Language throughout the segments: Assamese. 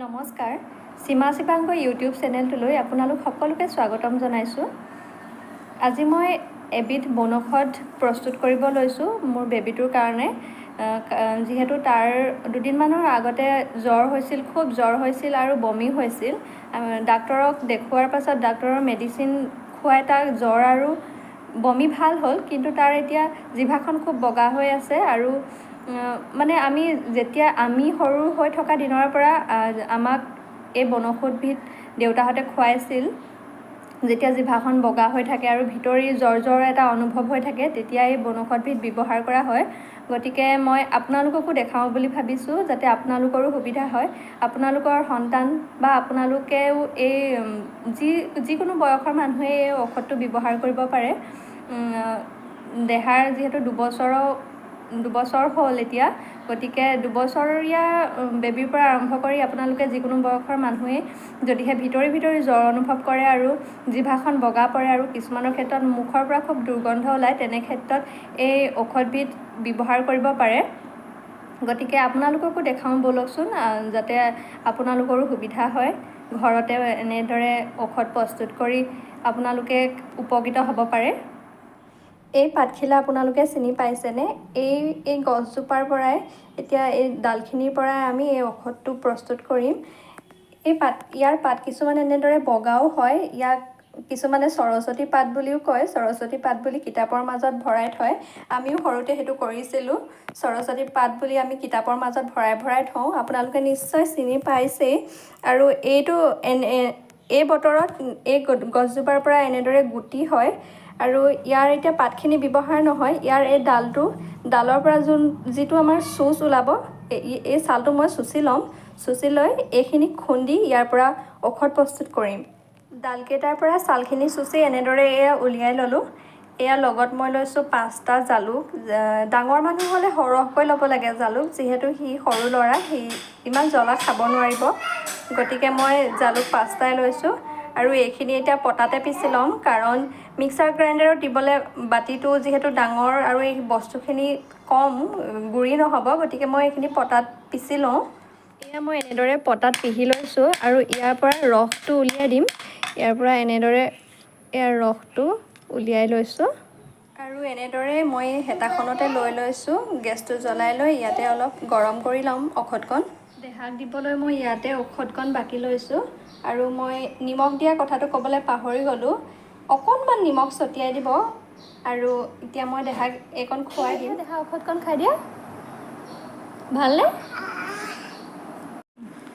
নমস্কাৰ, সীমা শিৱাংগ ইউটিউব চেনেলটোলৈ আপোনালোক সকলোকে স্বাগতম জনাইছোঁ। আজি মই এবিধ বনৌষধ প্ৰস্তুত কৰিব লৈছোঁ মোৰ বেবীটোৰ কাৰণে। যিহেতু তাৰ দুদিনমানৰ আগতে জ্বৰ হৈছিল, খুব জ্বৰ হৈছিল আৰু বমি হৈছিল। ডাক্তৰক দেখুওৱাৰ পাছত ডাক্তৰৰ মেডিচিন খুৱাই তাৰ জ্বৰ আৰু বমি ভাল হ'ল, কিন্তু তাৰ এতিয়া জিভাখন খুব বগা হৈ আছে। আৰু মানে আমি যেতিয়া আমি সৰু হৈ থকা দিনৰ পৰা আমাক এই বনৌষধবিধ দেউতাহঁতে খুৱাইছিল। যেতিয়া জিভাখন বগা হৈ থাকে আৰু ভিতৰি জ্বৰ জ্বৰ এটা অনুভৱ হৈ থাকে, তেতিয়া এই বনৌষধবিধ ব্যৱহাৰ কৰা হয়। গতিকে মই আপোনালোককো দেখাওঁ বুলি ভাবিছোঁ, যাতে আপোনালোকৰো সুবিধা হয়। আপোনালোকৰ সন্তান বা আপোনালোকেও এই যিকোনো বয়সৰ মানুহে এই ঔষধটো ব্যৱহাৰ কৰিব পাৰে। দেহাৰ যিহেতু 2 বছৰ হ'ল এতিয়া, গতিকে 2 বছৰীয়া বেবীৰ পৰা আৰম্ভ কৰি আপোনালোকে যিকোনো বয়সৰ মানুহেই যদিহে ভিতৰি ভিতৰি জ্বৰ অনুভৱ কৰে আৰু জিভাখন বগা পৰে আৰু কিছুমানৰ ক্ষেত্ৰত মুখৰ পৰা খুব দুৰ্গন্ধ ওলায়, তেনে ক্ষেত্ৰত এই ঔষধবিধ ব্যৱহাৰ কৰিব পাৰে। গতিকে আপোনালোককো দেখাওঁ ব'লকচোন, যাতে আপোনালোকৰো সুবিধা হয়। ঘৰতে এনেদৰে ঔষধ প্ৰস্তুত কৰি আপোনালোকে উপকৃত হ'ব পাৰে। এই পাতখিলা আপোনালোকে চিনি পাইছেনে? এই গছজোপাৰ পৰাই এতিয়া এই ডালখিনিৰ পৰাই আমি এই ঔষধটো প্ৰস্তুত কৰিম। ইয়াৰ পাত কিছুমান এনেদৰে বগাও হয়। ইয়াক কিছুমানে সৰস্বতী পাত বুলিও কয়। সৰস্বতী পাত বুলি কিতাপৰ মাজত ভৰাই থয়। আমিও সৰুতে সেইটো কৰিছিলোঁ। সৰস্বতী পাত বুলি আমি কিতাপৰ মাজত ভৰাই ভৰাই থওঁ। আপোনালোকে নিশ্চয় চিনি পাইছেই। আৰু এইটো এই বতৰত এই গছজোপাৰ পৰা এনেদৰে গুটি হয় আৰু ইয়াৰ এতিয়া পাতখিনি ব্যৱহাৰ নহয়। ইয়াৰ এই ডালৰ পৰা যিটো আমাৰ চুচ ওলাব, এই ছালটো মই চুচি ল'ম। চুচি লৈ এইখিনি খুন্দি ইয়াৰ পৰা ঔষধ প্ৰস্তুত কৰিম। ডালকেইটাৰ পৰা ছালখিনি চুচি এনেদৰে এয়া উলিয়াই ল'লোঁ। এয়া লগত মই লৈছোঁ পাঁচটা জালুক। ডাঙৰ মানুহ হ'লে সৰহকৈ ল'ব লাগে জালুক। যিহেতু সি সৰু ল'ৰা, সি ইমান জ্বলা খাব নোৱাৰিব, গতিকে মই জালুক পাঁচটাই লৈছোঁ। আৰু এইখিনি এতিয়া পটাতে পিচি ল'ম, কাৰণ মিক্সাৰ গ্ৰাইণ্ডাৰত দিবলৈ বাতিটো যিহেতু ডাঙৰ আৰু এই বস্তুখিনি কম, গুড়ি নহ'ব। গতিকে মই এইখিনি পটাত পিচি লওঁ। এয়া মই এনেদৰে পটাত পিহি লৈছোঁ আৰু ইয়াৰ পৰা ৰসটো উলিয়াই দিম। ইয়াৰ পৰা এনেদৰে ইয়াৰ ৰসটো উলিয়াই লৈছোঁ আৰু এনেদৰে মই হেতাখনতে লৈ লৈছোঁ। গেছটো জ্বলাই লৈ ইয়াতে অলপ গৰম কৰি ল'ম ঔষধকণ। দেহাক দিবলৈ মই ইয়াতে ঔষধকণ বাকি লৈছোঁ। আৰু মই নিমখ দিয়া কথাটো ক'বলৈ পাহৰি গ'লোঁ। অকণমান নিমখ ছটিয়াই দিব। আৰু এতিয়া মই দেহাক এইকণ খুৱাই দিম। দেহা, ঔষধকণ খাই দিয়া। ভালনে?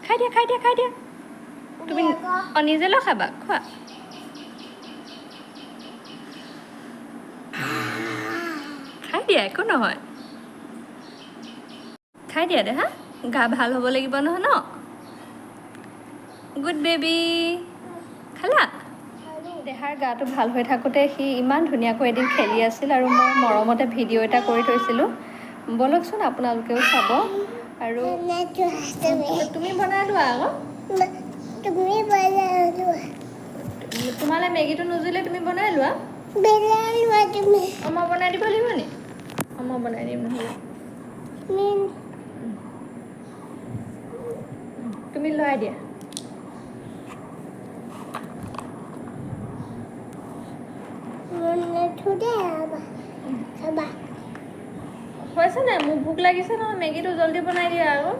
খাই দিয়া, খাই দিয়া, খাই দিয়া তুমি। অঁ, নিজে লৈ খাবা, খোৱা। খাই দিয়া, একো নহয়, খাই দিয়া দেহা। গা ভাল হ'ব লাগিব নহয় ন? গুড বেবী, খালা? দেহাৰ গাটো ভাল হৈ থাকোঁতে সি ইমান ধুনীয়াকৈ এদিন খেলি আছিল আৰু মই মৰমতে ভিডিঅ' এটা কৰি থৈছিলোঁ। ব'লকচোন, আপোনালোকেও চাব। আৰু তুমি বনাই লোৱা আকৌ। তুমি বনাই লোৱা। তোমালৈ মেগীটো নুজুলে, তুমি বনাই লোৱা। বনাই লোৱা তুমি। অঁ, মই বনাই দিব লাগিব নি? অঁ, মই বনাই দিম নহ'লে। তুমি লৰাই দিয়া। খাবা। হৈছে নাই? মোক ভোক লাগিছে নহয়, মেগীটো জল্দি বনাই দিয়া আকৌ।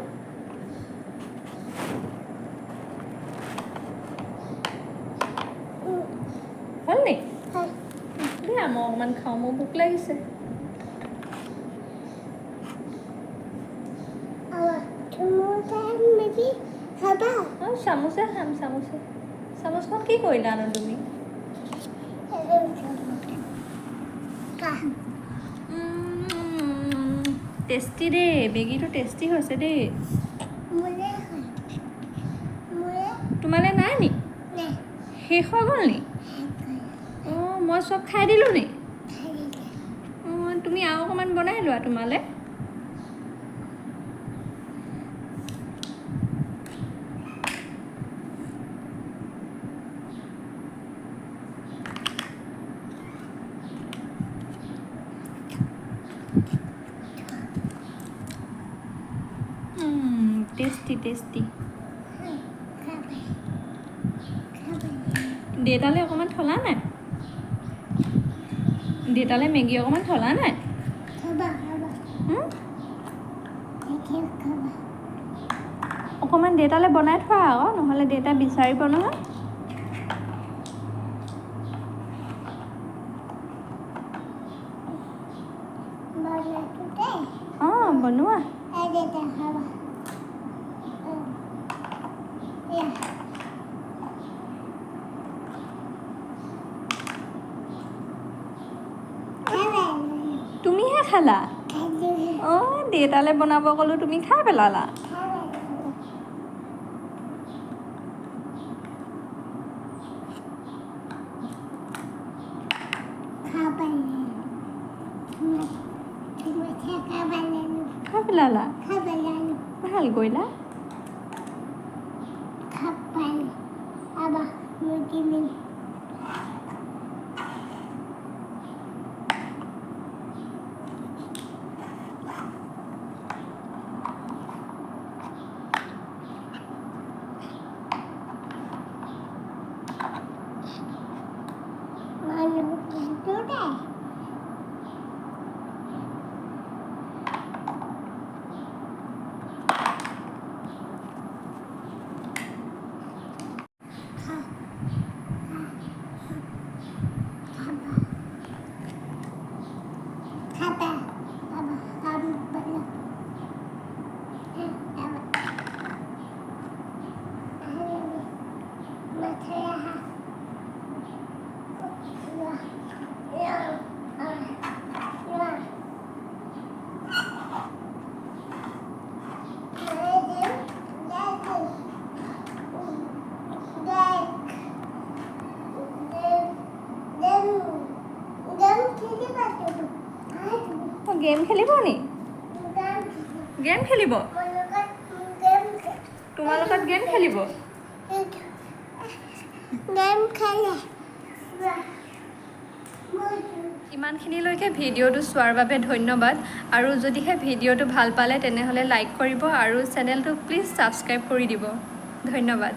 হ'ল নি? দিয়া, মই অকণমান খাওঁ, মোৰ ভোক লাগিছে। মেগী খাবা? অঁ, চামুচে খাম, চামুচে। চামুচখন কি কৰিলানো তুমি? খা। টেষ্টি দেই, মেগীটো টেষ্টি হৈছে দেই। মোলে মোলে। তোমালৈ নাই নি? নাই। শেষ হৈ গ'ল নি? অঁ, মই চব খাই দিলোঁ নি? অঁ, তুমি আৰু অকণমান বনাই লোৱা তোমালৈ। Tasty, tasty. দেউতালৈ অকণমান থলা নাই? দেউতালৈ মেগী অকণমান থলা নাই? খাবা, খাবা। হুম? এতিয়া খাবা। অকণমান দেউতালৈ বনাই থোৱা আকৌ, নহ'লে দেউতাই বিচাৰিব নহয়। বনাইছো দেই। অঁ, বনোৱা। এই দেউতা, খাবা। এয়া। খাবা। তুমিহে খালা? খালো। অঁ, দেউতালৈ বনাব ক'লোঁ, তুমি খাই পেলালা। খাবা। খাবা, তুমি খাবা। খাই পেলালা? খাবা। ভাল কৰিলা। খাবা, খাবা মুৰ্গী। মানুহ কিন্তু দে। খা, খাবা, খাবা, খাবা, খাবা, খাবা। মাথায়। গেম খেলিব নি? গেম খেলিব? তোমাৰ লগত গেম খেলিব? গেম খেলে। ইমানখিনিলৈকে ভিডিঅ'টো চোৱাৰ বাবে ধন্যবাদ আৰু যদিহে ভিডিঅ'টো ভাল পালে, তেনেহ'লে লাইক কৰিব আৰু চেনেলটো প্লিজ ছাবস্ক্ৰাইব কৰি দিব। ধন্যবাদ।